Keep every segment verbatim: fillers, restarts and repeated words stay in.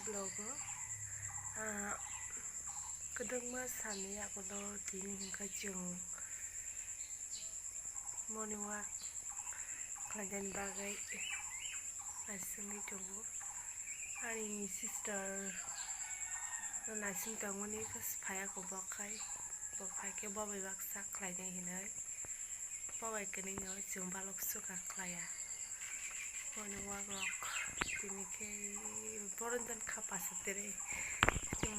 Vlog o, ah, kwdwkma salni yagulo tini hwnkhe chwng morning walk khlainani bagwi naisingwi tongo. Ani sister no naising tongmani phaiya khe bo khai, bo phaikhe bo bai baksa khlainai hinwi. Bo bai kwnwi no chwng balok suka khlaiya. Morning walk rok tini khe boron jan kha pasa tere.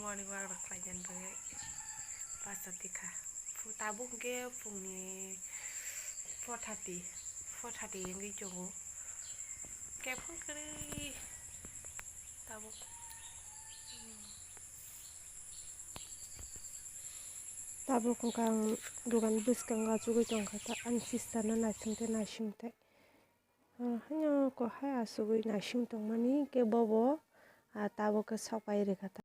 Morning walk rok khlai jan bagwi pasa tikha. Tabuk hwnkhe phungni four thirty, four thirty wngwi tongo. Khe phung kwrwi tabuk. Tabuk hwnkhe ang dukan bwskango achugwi tongkha ta, ani sister no naisingte naisingte. Ah, haino ko hai achugwi naising tongmani khe bobo, ah, tabuk khe sok pai rwkha ta.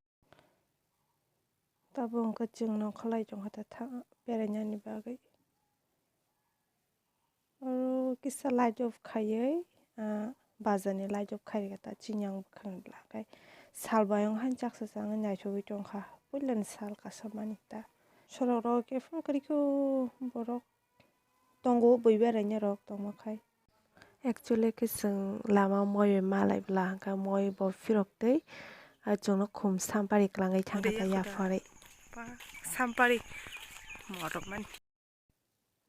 Tabuk hwnkhe chwng nongkholai tongkha ta tha-, berainani bagwi. Oro kisa light off khaiwi, ah, bazar ni light off khairikha ta chini ang bwkhakni bwla khe sal bayung han chaksa changwi naithogwi tongkha puilani sal kasamani ta. Sorok rok khe phano kwrwikhe borok tongo bui beraina rok tongma khai. Actually khe chwng lama moi bai malai bwla hwnkha moi bo phirok tei, ah, chwngno khum sampari kwlangwi thangkha ta yaphari. Sampari morok mani.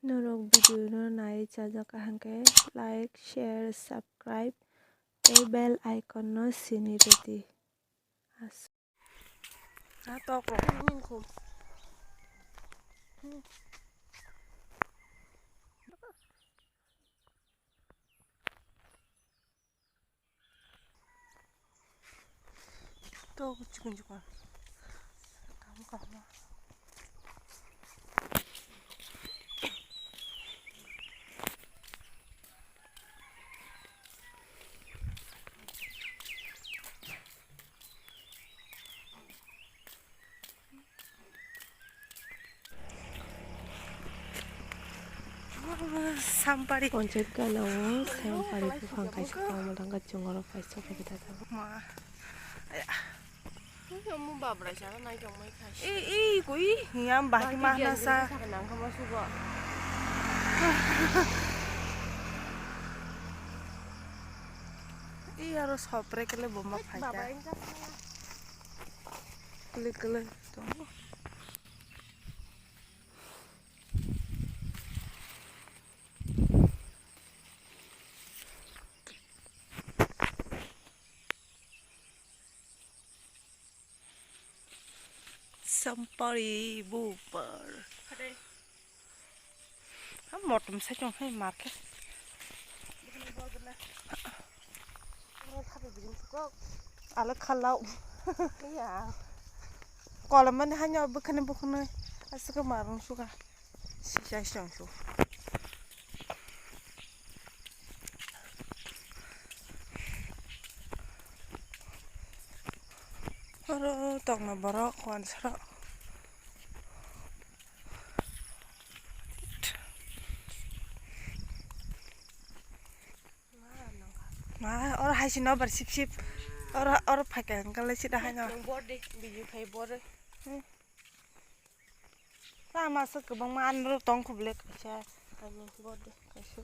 Norok video no nai chajak kaham khe like, share, subscribe tei bell icon no sini rwdi. As- Ah, tok rok. Tok chikon chikon. Kamu kamu. Sampari. Ponchayat gana o sampari buphang kaisa tongma dangka chwng oro paisa khe bwtha tongo. Ma. Aya. Omo babra sana nai tongmai khai. Ei, ei, koi, yang bahai ma na sa. Nang kama sugo. Ei, aro sopre kele bomba phai ta. Kele, kele, tongo. Sampari bupar. Motom sai tong hai market. Alo khalau. Iya. Kolam mani hanya bukhani bukhani. Asuk marung suka. Sisa song su. Oro tongma borok wansaro. Ma, oro hai sino bar sip sip. Oro, oro phaikha hwnkhe lai sida haino. Nang bor de, bini phai bor. Hmm. Lama se kwbangma anro tong khuble kaisa. Ani bor de kaisa.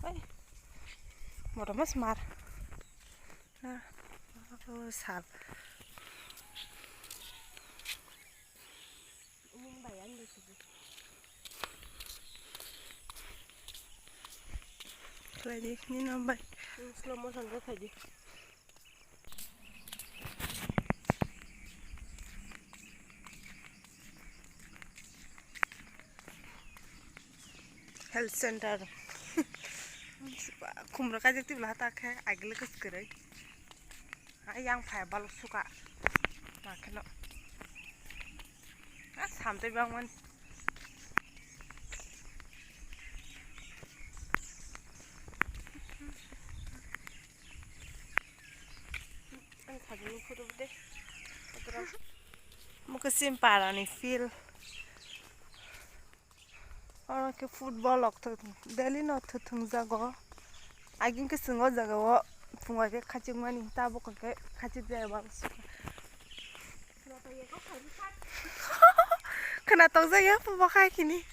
Ai. Moto mas mar. Na. Oh, sal. Khlai di, nini bai. Slow motion khe khai di. Health center. Khumra kaijak tibla ta khe agile kwskwrwi. Ai yang phai balok suka. Ma kheno. A samtwi bangmani. Ang khajani photo de. Muka sim parani field. Oro khe football rok thwk, daily no thwk thwngjago. Agini khe chwng o jaga o Phungo khe khachik mani, tabuk khe khachik jaya ba. Khwna tokjak ya, bo khai khini.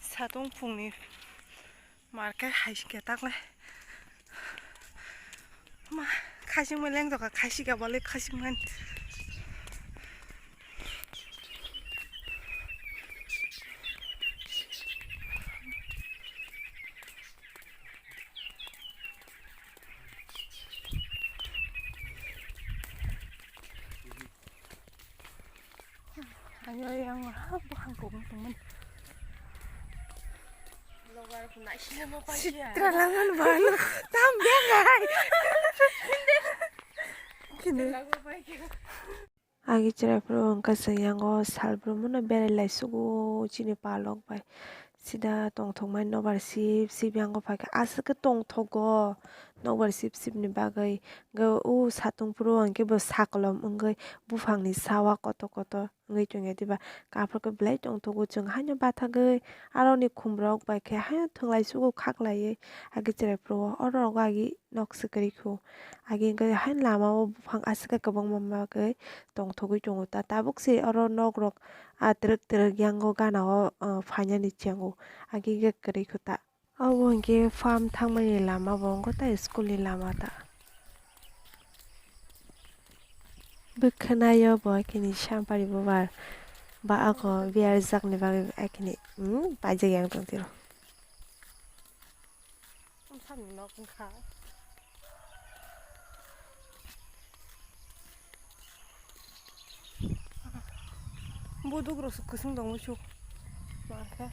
Satung phungni mar khe hai se khe tak le. Ma, khasing ma leng doka, khasing ka bale khasing man. Ayo, yang ha bukhang kong tongmani. Logar pun naisina ma paisiya. Sitra langan bano tam biang ai. Kini. Lagu paisiya. Agi chwrai phuru wngkha chwng yango sal brum no berai lai sugo chini palok bai. Sida tongthokmani nokbar sip sip yango phaikha aswk khe tongthogo nokbar sip sip ni bagwi. Hwnkhe o satung phuru hwnkhe bo sakolom wngwi buphangni sawa kotor kotor wngwi tongya diba. Aphuru khe belai tongthogo chwng haino bathagwi aroni khumrok bai khe haino thwnglai sugo khaklaiwi agi chwrai phuru o oro agi nok swkari khu. Agi hwnkhe haino lama o buphang aswk khe kwbangma bagwi tongthogwi tongo ta tabuk se oro nok rok ah twrwk twrwk yango gana o ah phainani chengo agi hwnkhe kwrwi khu ta. Obo hwnkhe farm thangmani lama bo wngkha ta school ni lama ta. Bwkhwnaio bo kini sampari bubar ba ako biyar jakni bagwi akini hmm paijak yang tongtiro. Bwsakni nok wngkha. Buduk rok se kwchwng tongwi su. Mankha.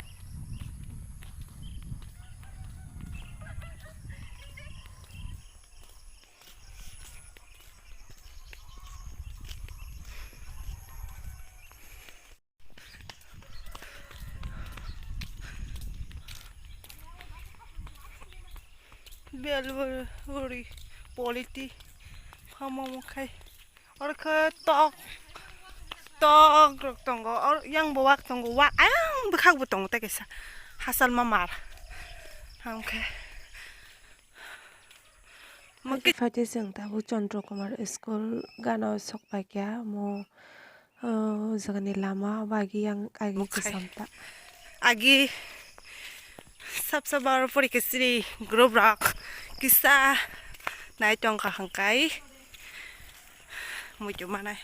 Belbari politi phamomo khai orkhe tok tok rok tongo or yang bo wak tongo wak ayang bwkhak bo tongo tei kaisa hachal ma mar hamkhe. Phaidi phaidi chwng tabuk Chandra Kumar school gana o sok paikha omo. Oh, jagani lama obo agi yang agi Mukhai. Kwcham ta. Agi sab sab aro porikhe siri group rok kisa nai tongkha hwnkhai muitu manai.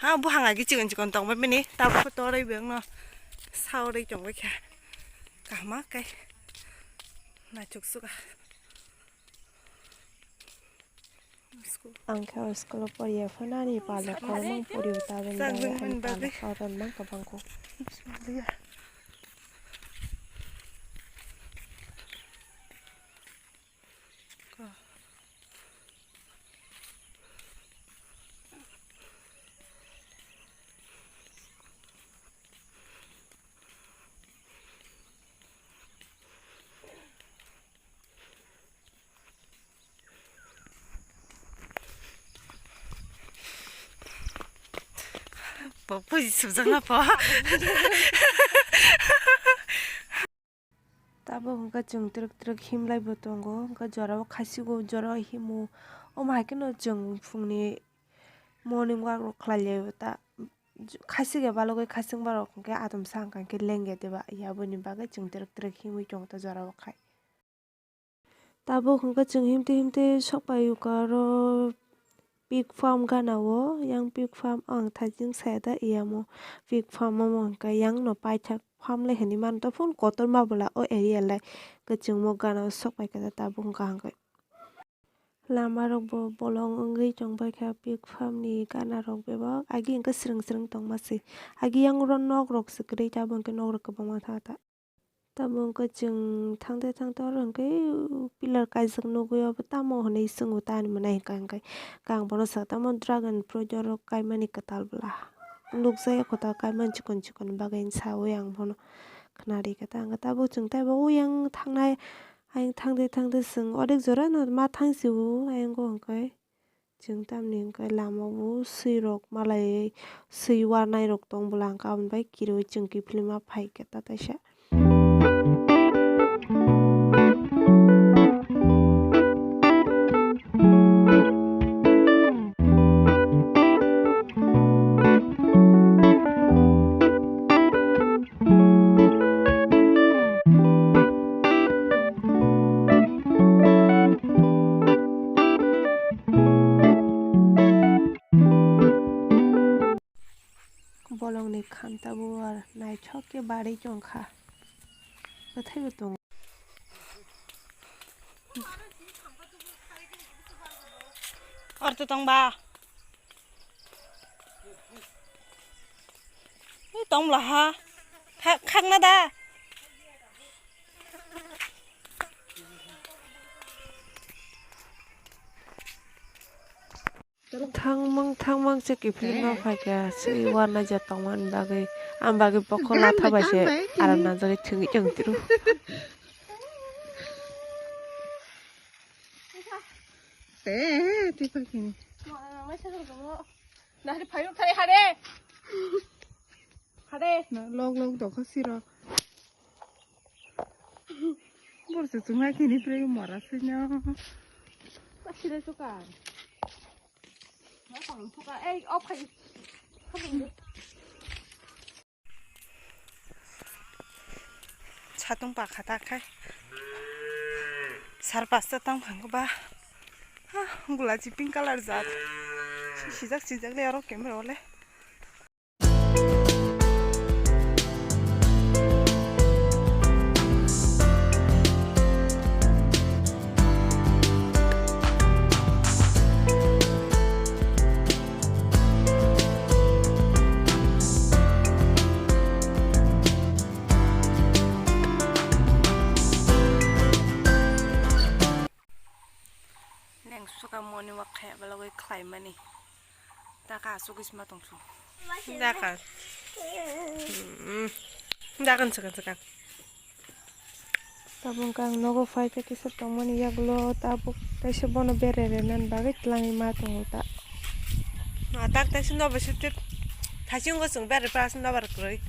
Ha buhang agi chikon chikon tongbai mani tabuk photo rwi bengno saurwi tongbai kha kahma kai naithok suka. Ang khe o school o poriya phano ani palok kormang poriyo taboni bagwi ani palok koron mang kwbang kho. Bo puji sujak na po. Tabuk hwnkhe chwng twrwk twrwk himlai bo tongo, hwnkhe jorao khasigo, jorao himo. Omo hai kheno chwng phungni morning walk rok khlai lai o ta. Khasiga balogwi khasing borok hwnkhe atomsa hwnkha hwnkhe lengya diba, ya aboni bagwi chwng twrwk twrwk himwi tongo ta jorao khai. Tabuk hwnkhe chwng himtwi himtwi sok pai o aro pig farm gana o, yang pig farm ang thajin saya da iyamo pig farm omo hwnkhe yang no paithak farm le hinwi mano ta phone kotorma bwla o area le kwchwngmo gana o sok pai kha tabuk hwnkha hwnkhe. Lama rok bo bolong wngwi tong pai kha pig farm ni gana rok bebak agi hwnkhe swrwng swrwng tongma se agi yang oro nok rok se kwrwi tabuk hwnkhe nok rok kwbangma tha ta. Tabuk hwnkhe chwng thangte thangte oro hwnkhe pillar kaijak nugwi obo tamo hinwi chwng ta ani mwnai hwnkha hwnkhe ang bono sakha tamo dragon fruit oro kaimani kwtal bwla nukjakya kwtal kaimani chikon chikon bagwi sawi ang bono khwnarikha ta hwnkhe tabuk chwng teibo uyang thangnai ayang thangte thangte chwng odek jora no ma thang sio ayang o hwnkhe. Chwng tamni hwnkhe lama o swi rok malai swi warnai rok tong bwla hwnkhe aboni bai kiriwi chwng kiphilma phaikha ta taisa. Bolongni khan tabuk ar naithok khe barwi tongkha. Bwthaibo tongo. Ortho tongba. Ui tongla ha. Kha-, khakna da. Thangmung thangmung se kiphilwng no phaikha, swi warna ja tongmani bagwi, ang bagwi bokol latha bai se aram nangjagwi thwngwi tongtiro. Te, twi phaikha ni. Nari phaiyung thari hare. Hare. Na, log log dokha siro. Borok se chwng lai khini prai mora sino. Sire suka. Ei, off khai. Satung pakha ta khai. Sar pasta tang phang ba. Ha, gulachi pink color jat. Sijak sijak le aro camera ole. Neng suka moni wak khaya balogoi khlai mani. Taka asugis ma tongsu. Daka. Hmm. Dakan sakan sakan. Tabuk ang nogo phai khe kisa tongmani yagulo tabuk kaisa bono bere rwnani bagwi twlangwi ma tongo ta. Ma tak taisa nobar sip sip. Thaichungo chwng bere plastic nobar kwrwi.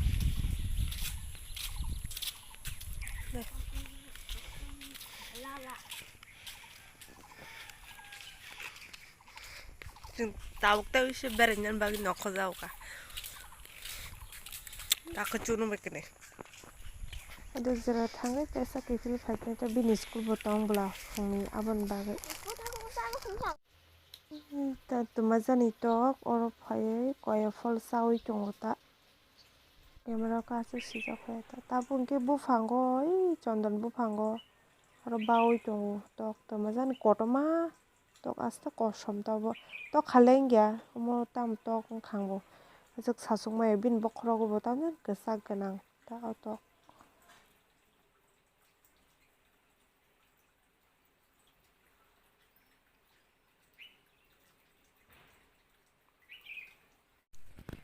Chwng tabuk tabuk se beraina bagwi nokho jao kha. Takhe chunu bai kene. Ado jora thangwi kaisa kiphil phaikhe ta bini school bo tong bwla phungni aboni bagwi. Ta twmajani tok oro phaiwi koya phol chawi tongo ta. Camera o aswk swijak khe ta. Tabuk hwnkhe buphango, ei chondon buphango oro bawi tongo. Tok twmajani kotorma, tok aste kosom ta obo. Tok haleng ya, omo tamo tok wngkha bo. Aswk sachukmaya bini bokhorogo bo tamjani kwchak gwnang ta o tok.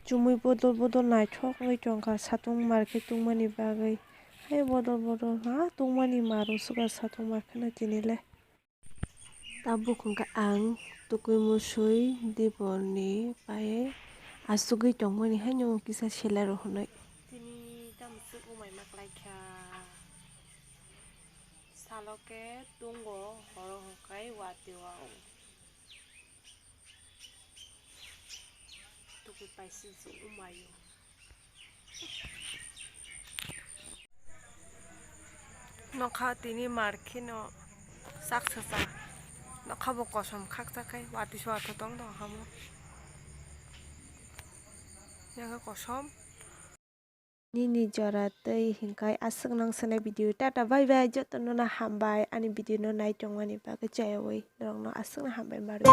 Chumui bodol bodol naithok wngwi tongkha satung market tungmani bagwi. Hai bodol bodol ha tungmani maru suka satung market no tini le. Tabuk hwnkha ang tukui musui diborni pai asugwi tongmani haino kisa selero hwnwi. Tini tamo swk umai maklaikha. Salo khe tungo horo hwnkhe watwi wao. Tukui paisijak umaio. Nokha tini mar kheno sak sasa. Nokha bo kosom khaksa khai watwi se watwi tong tong hamo. Yang kosom. Nini jora tei hinkhai aswk nang sanai video. Tata bye bye, jotono no hambai ani video no nai tongmani bagwi chayawi norokno aswkno hambai barwi.